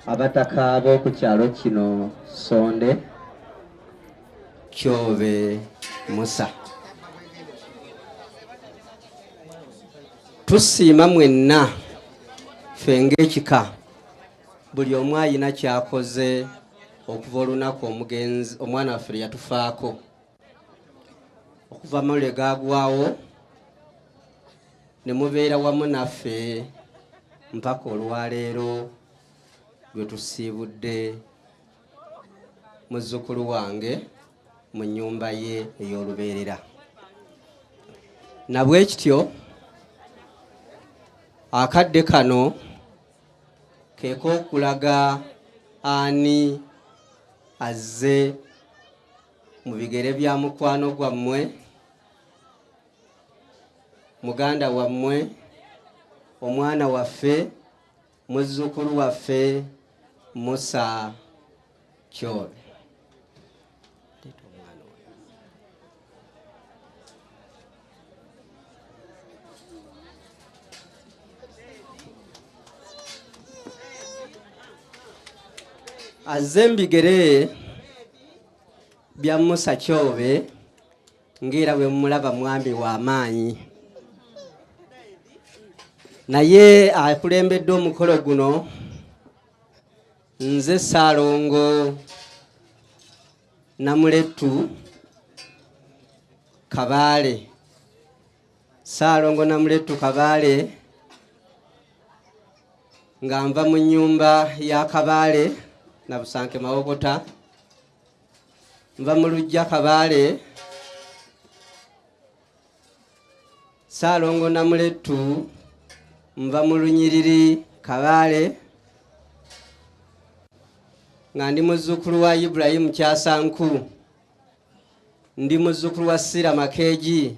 Abataka b'oku kyalo kino Sonde Kyobe Musa. Tusiima mwenna ffe ng'ekika buli omu alina kyakoze okuva olunaku omugenzi omwana waffe lwe yatufaako okuva amawulire gaagwawo ne mubeera wamu naffe mpaka olwaleero lwe tusiibudde muzzukulu wange mu nnyumba ye ey'olubeerera. Na bwe kityo akadde kano ke k'okulaga ani azze mu bigere bya mukwano gwammwe muganda wammwe omwana waffe muzzukulu waffe Musa Kyobe. Azze mbigere bya Musa Kyobe ng'era bwe mumulaba mwami wa maanyi naye akulembedde omukolo guno nze Ssaalongo Namulettu Kabaale. Ssaalongo Namulettu Kabaale nga nva mu nnyumba ya Kabaale Nabusanke Mawokota. Nva mu luggya Kabaale Ssaalongo Namulettu nva mu lunyiriri Kabaale nga ndi muzzukulu wa Ibrahim Kyasanku, ndi muzzukulu wa Sira Makeegi,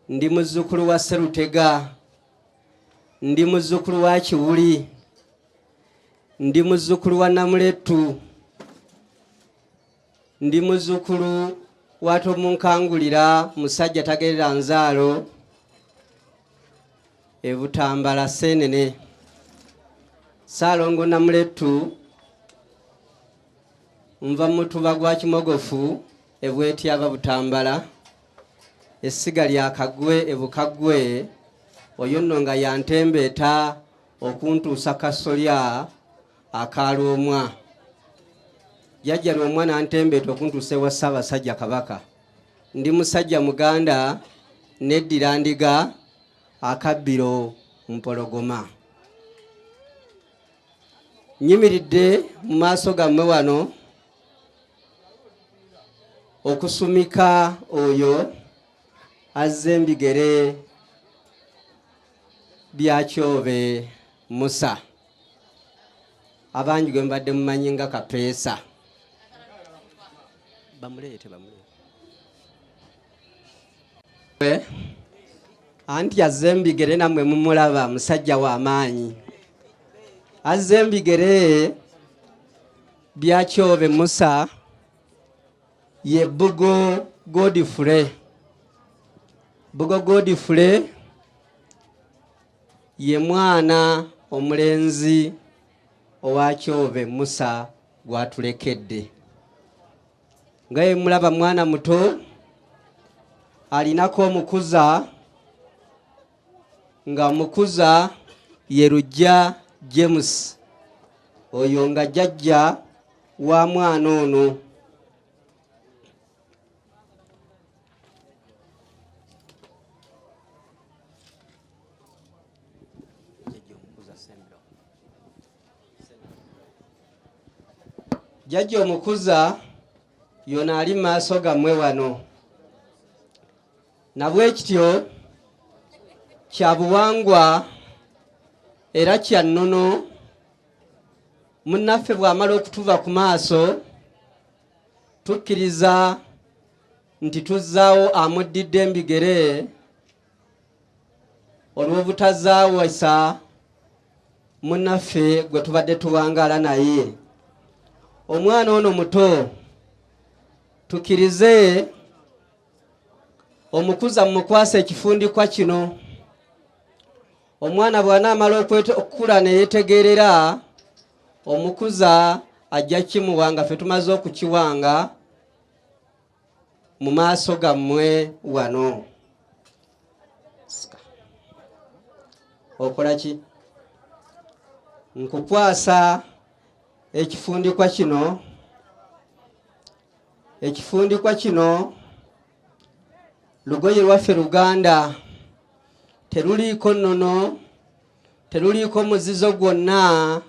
ndi muzzukulu wa Serutega, ndi muzzukulu wa Kiwuli, ndi muzzukulu wa Namulettu, ndi muzzukulu wa Tomunkangulira musajja tagerera nzaalo e Butambala Ssenene. Ssaalongo Namulettu nva mu mutuba gwa Kimogofu e Bwetyaba Butambala, essiga lya Kagwe e Bukaggwe, oyo nno nga yantembeeta okuntuusa kasolya aka Lwomwa. Jjajja Lwomwa n'antembeeta okuntuusa ewa Ssaabasajja Kabaka. Ndi musajja Muganda, neddira Ndiga, akabbiro Mpologoma. Nnyimiridde mu maaso gammwe wano okusumika oyo azze embigere bya Kyobe Musa, abangi gwe mbadde mumanyi nga Kapeesa. Bamuleete, bamuleete. Anti azze embigere nammwe mumulaba, musajja wa maanyi. Azze embigere bya Kyobe Musa ye Bugo Godfrey. Bugo Godfrey ye mwana omulenzi owa Kyobe Musa gw'atulekedde. Nga ye mulaba mwana muto alinako omukuza, nga omukuza ye Luggya James, oyo nga jjajja wa mwana ono. Jjajja omukuza yono ali mu maaso gammwe wano. Na bwe kityo kya buwangwa era kya nnono munnaffe bw'amala okutuva ku maaso tukkiriza nti tuzzaawo amuddidde embigere olw'obutazaawesa munnaffe gwe tubadde tuwangaala naye. Omwana ono muto, tukkirize omukuza mumukwasa ekifundikwa kino. Omwana bw'anaamala okukula ne yeetegerera, Omukuza ajja kimuwa nga ffe tumaze okukiwanga mu maaso gammwe wano. Okola ki? Nkukwasa ekifundikwa kino. Ekifundikwa kino lugoye lwaffe Luganda, teruliiko nnono, teruliiko muzizo gwonna.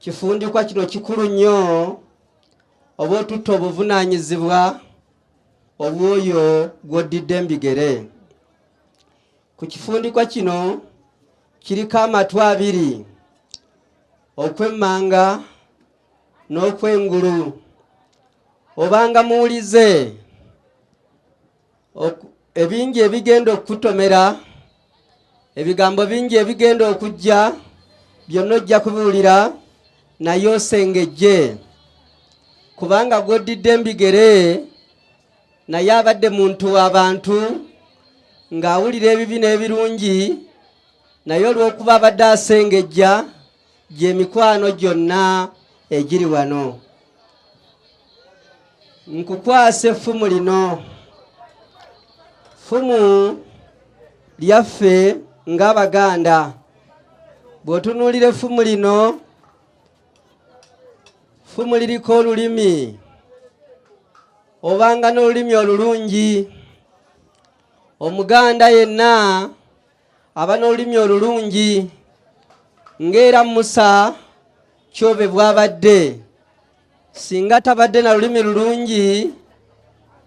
Kifundikwa kino kikulu nnyo, oba otutta obuvunaanyizibwa obw'oyo gw'oddidde mbigere. Ku kifundikwa kino kiriko amatu abiri, okw'emmanga n'okw'engulu. Obanga muwulize ebingi ebigenda okukutomera, ebigambo bingi ebigenda okujja, byonna ojja kubiwulira, naye osengejje, kubanga gw'oddidde embigere naye abadde muntu w'abantu ng'awulira ebibi n'ebirungi, naye olw'okuba abadde asengejja gy'emikwano gyonna egiri wano. Nkukwasa effumu lino, ffumu lyaffe ng'Abaganda. Bw'otunuulira effumu lino, ffumu liriko olulimi, obanga n'olulimi olulungi. Omuganda yenna aba n'olulimi olulungi, ng'era Musa Kyobe bw'abadde. Singa tabadde na lulimi lulungi,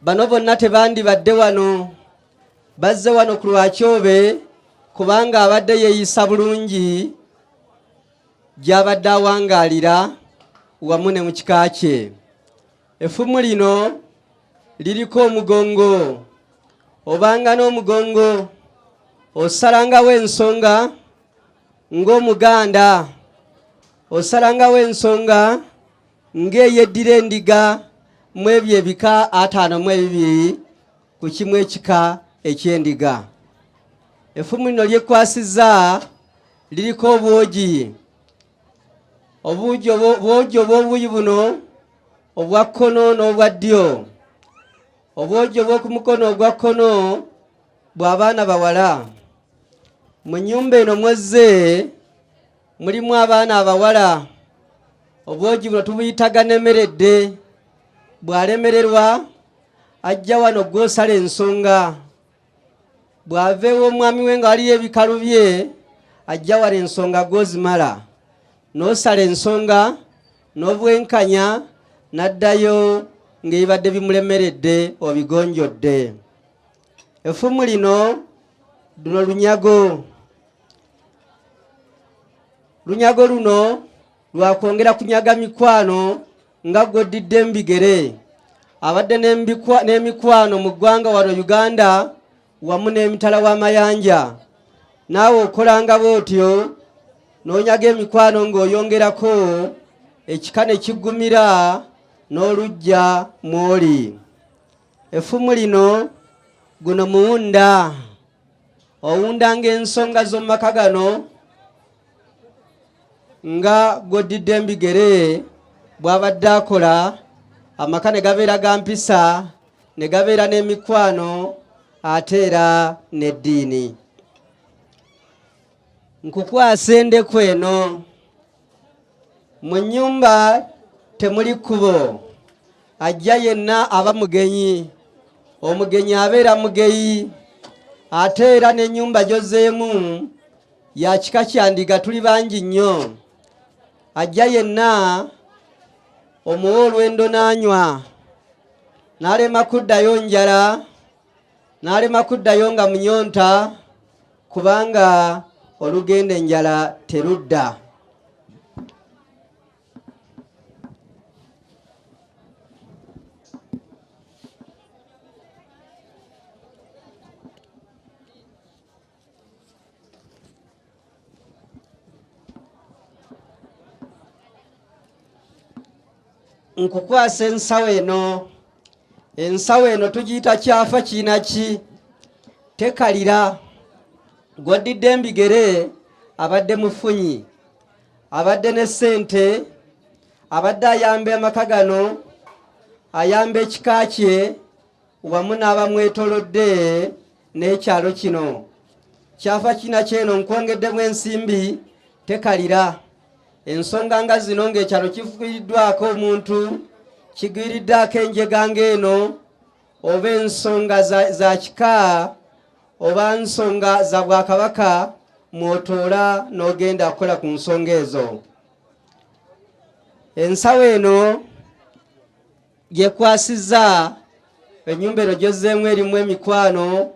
bano bonna tebandibadde wano. Bazze wano ku lwa Kyobe kubanga abadde yeeyisa bulungi gy'abadde awangaalira wamu ne mu kika kye. Effumu lino liriko omugongo, obanga n'omugongo osalangawo ensonga ng'Omuganda, osalangawo ensonga ng'eyeddira endiga mu ebyo ebika 52 ku kimu ekika eky'endiga. Effumu lino lyekwasizza liriko obwogi, obwogi obw'obuuyi buno obwa kkono n'obwa ddyo. Obwogi obw'oku mukono ogwa kkono bw'abaana bawala. Mu nnyumba eno mwezze mulimu abaana abawala. Obwogi buno tubuyita ganemeredde. Bw'alemererwa ajja wano gw'osala ensonga. Bw'ava ew'omwami we nga waliyo ebikalu bye, ajja wano ensonga gw'ozimala. N'osala ensonga n'obwenkanya, n'addayo ng'ebibadde bimulemeredde obigonjodde. Effumu lino luno lunyago. Lunyago luno lwakwongera kunyaga mikwano nga gw'oddidde mu bigere. Abadde n'emikwano mu ggwanga wano Uganda wamu n'emitala w'amayanja. Naawe okolanga bw'otyo n'onyaga emikwano ng'oyongerako ekika ne kiggumira n'oluggya mw'oli. Effumu lino guno muwunda, owundanga ensonga z'omu maka gano nga gw'oddidde embigere bw'abadde akola, amaka ne gabeera ga mpisa, ne gabeera n'emikwano ate era n'eddiini. Nkukwasa endeku eno. Mu nnyumba temuli kkubo, ajja yenna aba mugenyi, omugenyi abeera mugeyi, ate era n'ennyumba gy'ozzeemu ya kika kya ndiga, tuli bangi nnyo. Ajja yenna omuwa olwendo n'anywa, n'alema kuddayo njala, n'alema kuddayo nga munyonta, kubanga olugenda enjala terudda. Nkukwasa ensawo eno. Ensawo eno tugiyita kyafa kiina ki tekalira. Gw'oddidde embigere abadde mufunyi, abadde ne ssente. Abadde ayamba amaka gano, ayamba ekika kye wamu n'abamwetolodde n'ekyalo kino. Kyafa kina kyeno nkwongeddemu ensimbi tekalira. Ensonga nga zino ng'ekyalo kifiiriddwako omuntu, kigwiriddwako enjega ng'eno, oba ensonga za kika oba nsonga za bwakabaka, mw'otoola n'ogenda kukola ku nsonga ezo. Ensawo eno gyekwasizza ennyumba eno gyozzeemu erimu emikwano,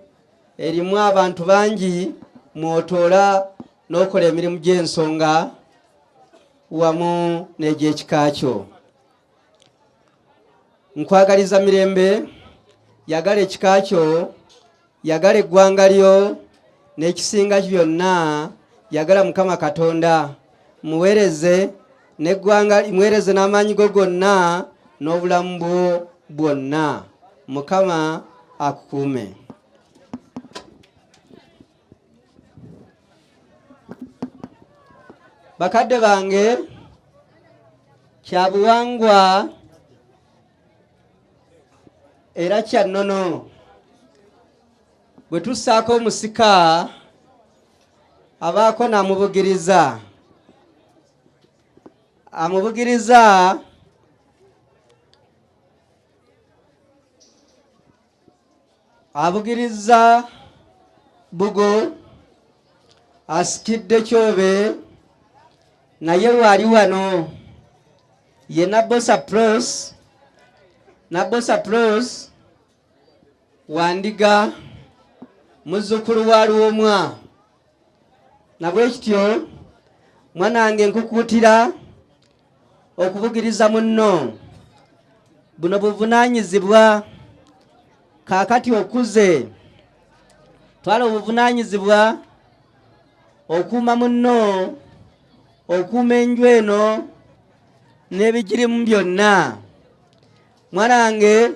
erimu abantu bangi, mw'otoola n'okola emirimu gy'ensonga wamu n'egy'ekika kyo. Nkwagaliza mirembe, yagala ekika kyo, yagala eggwanga lyo, n'ekisinga byonna yagala Mukama Katonda, muweereze n'eggwanga, muweereze n'amaanyi go gonna n'obulamu bwo bwonna. Mukama akukuume. Bakadde bange, kya buwangwa era kya nnono bwe tussaako omusika abaako n'amubugiriza, amubugiriza Abugirizza Bugo, asikidde Kyobe, naye waali wano ye Nabbosa Pros. Nabbosa Pros Wandiga, muzzukulu wa Lwomwa. Nabwekityo mwanange nkukuutira okubugiriza munno. Buno buvunaanyizibwa. Kaakati okuze, twala obuvunaanyizibwa okuuma munno, okuuma enju eno n'ebigirimu byonna. Mwanange,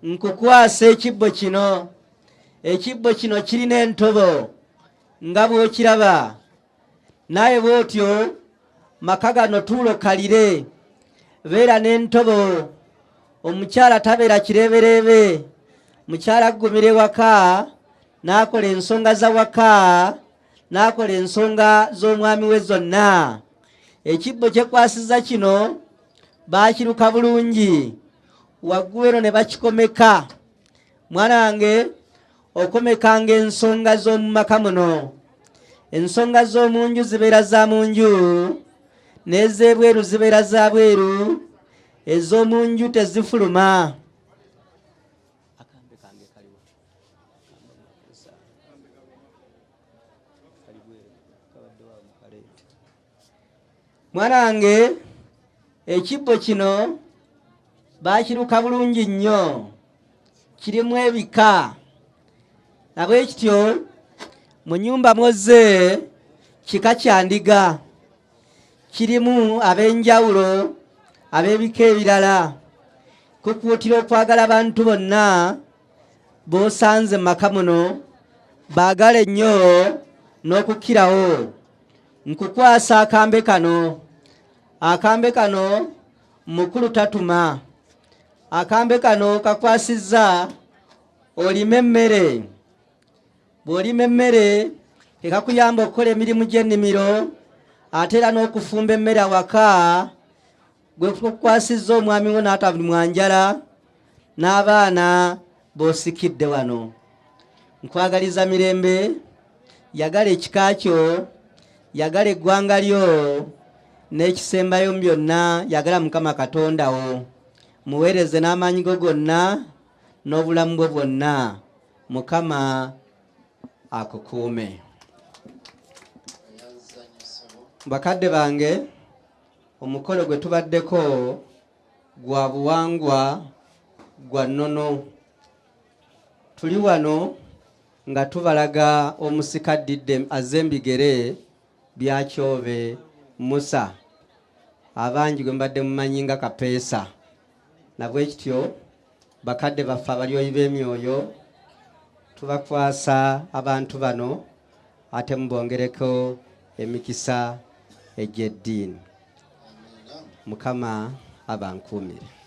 nkukwasa ekibbo kino. Ekibbo kino kirina entobo nga bw'okiraba, naye bw'otyo maka gano tuulo kalire, beera n'entobo. Omukyala tabeera kireebereebe, mukyala aggumira ewaka n'akola ensonga za waka, n'akola ensonga z'omwami we zonna. Ekibbo kyekwasiza kino baakiruka bulungi waggulu eno ne bakikomeka. Mwana wange, okomekanga ensonga z'omu maka muno. Ensonga z'omu nju zibeera za mu nju, n'ez'ebweru zibeera za bweru, ez'omu nju tezifuluma. Mwana wange, ekibbo kino baakiruka bulungi nnyo, kirimu ebika. Nabwekityo mu nnyumba mwozze kika kya ndiga, kirimu ab'enjawulo ab'ebika ebirala. Kukuutira okwagala abantu bonna b'osanze mu maka muno, baagale nnyo n'okukirawo. Nkukwasa akambe kano. Akambe kano mukulu tatuma. Akambe kano kakwasizza olime emmere. Bw'olima emmere ekakuyamba okukola emirimu gy'ennimiro, ate era n'okufumba emmere awaka. Gwe kukwasizza omwami wo n'atabulumwa njala n'abaana b'osikidde wano. Nkwagaliza mirembe, yagala ekika kyo, yagala eggwanga lyo, n'ekisembayo mu byonna yagala Mukama Katonda wo. Muweereze n'amaanyi go gonna n'obulamu bwo bwonna. Mukama akukuume. Bakadde bange, omukolo gwe tubaddeko gwa buwangwa, gwa nnono. Tuli wano nga tubalaga omusika addidde azze embigere bya Kyobe Musa, abangi gwe mbadde mumanyi nga Kapeesa. Nabwekityo bakadde baffe abalyoyi b'emyoyo tubakwasa abantu bano, ate mubongereko emikisa egy'eddiini. Mukama abankuumire.